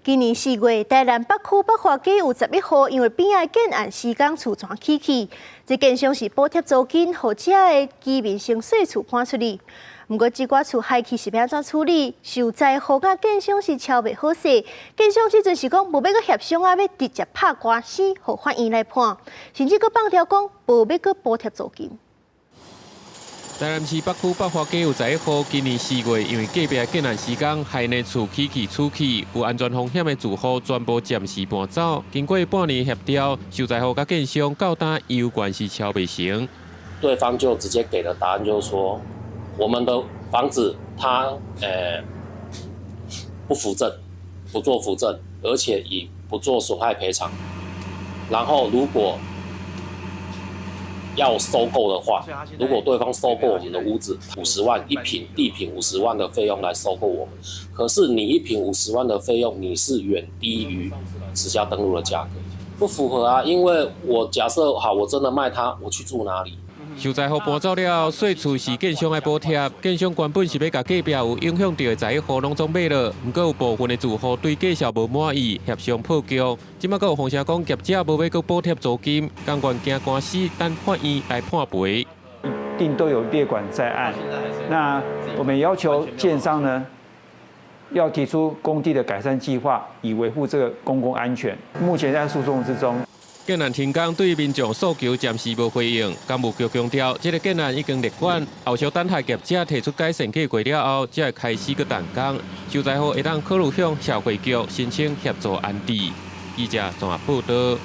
今年4月，台南北區北華街有11戶因為邊仔建案施工厝全起去，這建商是補貼租金，予遮的居民先細厝搬出去。毋過這寡厝害去是欲按怎處理？受災戶佮建商是超袂好勢，建商這陣是講無欲閣協商啊，欲直接拍官司，予法院來判，甚至閣放條講無欲閣補貼租金。台南市北區北華街有11戶，今年4月因為隔壁建案施工，害呢厝起去出去，有安全風險的住戶全部暫時搬走。經過半年協調，受災戶佮建商到今猶原是敲袂成。對方就直接給的答案就是說，我們的房子他不扶正，不做扶正，而且也不做損害賠償。然後如果要收購的話，如果對方收購我們的屋子五十萬一坪，地坪五十萬的費用來收購我們，可是你一坪五十萬的費用，你是遠低於實價登錄的價格，不符合啊！因為我假設好，我真的賣他，我去住哪裡？受災戶搬走了，細厝是建商愛補貼，建商原本是欲共隔壁有影響著的11戶攏總買落，毋過有部分的住戶對價數無滿意，協商破局。這馬閣有風聲講業者無欲閣補貼租金，甘願驚官司等法院來判賠。一定都有列管在案。那我們要求建商呢，要提出工地的改善計劃，以維護這個公共安全。目前在訴訟之中。建案停工對民眾訴求暫時無回應，工務局強調，這个建案已經列管，後續等待業者提出改善計劃了後，才會開始閣動工。受災戶會當考慮向社會局申請協助安置。記者綜合報導。